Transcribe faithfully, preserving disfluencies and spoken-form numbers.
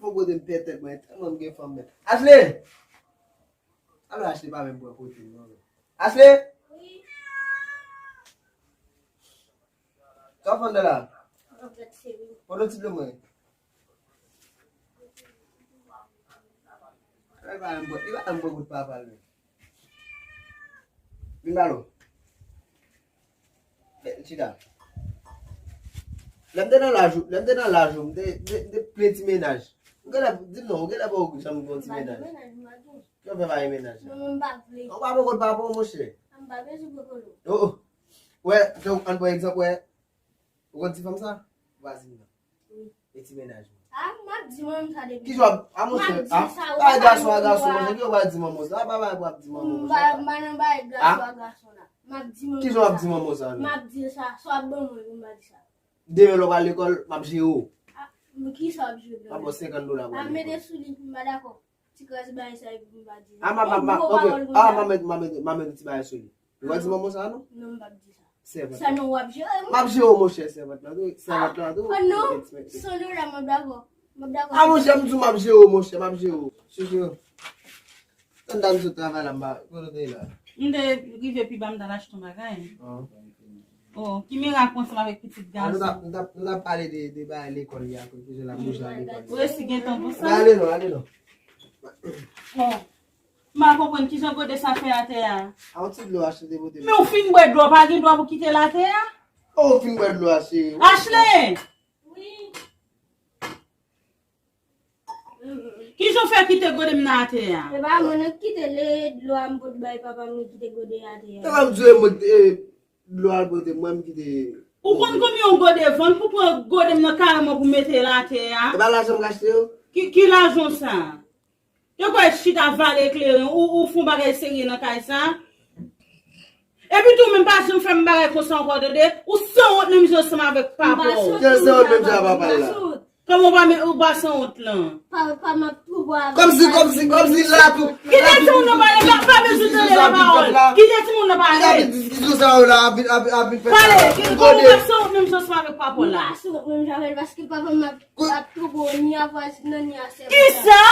Fò kote m pètèt mwen, tèlman m gen fanm men. Ashley! Alò Ashley pa menm pran kote m non. Ashley! Sa w fè anndan la? Poto ti dlo mwen. Li pa menm pran, li pa menm pran kote papa l menm. Vin ba l. Chita. Lè m te nan laj ou, lè m te nan laj ou, m te, m te, m te plen ti mennaj. Ou genlè, di m non, ou genlè poko janm gen yon ti mennaj. Ki w fè pa gen mennaj la? Non, mwen m pa vle. Ou pa poko papa w, monchè. M pa bezwen poko non. Oh, oh. Wè, donk, ann pran egzanp, wè. Ou konn ti fanm sa? Vwazin nan. Wi. E ti mennaj mwen. A, m ap di manman sa depi. Kijan w ap, a monchè, a, bay gason a gason, monchè, kijan w ap di manman sa? A, pa bay pou ap di manman, monchè. M pa nan bay gason a gason la. M ap di manman sa. Kijan w ap di manman sa, non? M ap di sa, sa w ap ban mwen pou m pa di sa. Demen lè w pral lekòl, m ap jere w. A, men kisa w ap jere? M ap ba w senkant dola pou w al lekòl. A, mete sou li, m pa dakò. Ti kras bagay sa epi m pa di sa. A, m ap, m ap, m ap, ok. A, m ap met, m ap met, m ap met ti bagay sou li. Ou pa di manman sa non? Non, m p ap di sa. Sèvant. Sa non, w ap jere m. M ap jere w, monchè, sèvant la tou. Sèvant la tou. A non, san dola, m ap dakò. M ap dakò. A, monchè, m di w m ap jere w, monchè, m ap jere w. Chouchou. Tann dam sot travay la, m pa, kote w te ye la? M te rive pi ba, m t al achte yon bagay. Oh, ki mirak ou ansanm avèk pitit gason? A, nou t ap, nou t ap, nou t ap pale de, de bagay lekòl li a, kijan l ap bouje nan lekòl li. Ou resi gen tan pou sa? Ale non, ale non. Oh. M pa konprann kijan gode sa fè atè a. A, yon ti dlo Ashley te pote. Men ou fin bwè dlo, pa gen dwa pou kite l atè a? Oh, ou fin bwè dlo Ashley. Ashley! Wi. Kijan w fè kite gode m nan atè a? E pa mwen nan kite le dlo a m pot bay papa m, mwen kite gode atè a. E pa m di w e mwen, e, dlo a l pote, mwen m kite. Ou konn konbyen yon gode vann pou pran gode m nan karan mwen pou mete l atè a? E pa lajan m k achte yo? Ki, ki lajan sa? Yo kwè chita vale kleren, ou, ou fè yon bagay serye nan kay sa? Epi tou, menm pa janm fè m bagay konsa ankò, tande? Ou sanwont menm jan ansanm avèk papa w. Kèl sanwont menm jan a papa l la? Kòman w pa men, ou pa sanwont lan? Papa m ap twouble avèk. Kòmsi, kòmsi, kòmsi la tou. Kite timoun nan pale, pa, pa bezwen tande lapawòl. Kite timoun nan pale. Kite diskisyon sa yo la, ap vin, ap, ap vin fè sa. Pale, kòman w pa sanwont menm jan ansanm avèk papa w la? M pa sanwont menm jan avè l, paske papa m ap, ap twouble w, ni a vwazin nan, ni a sèvant la. Kisa?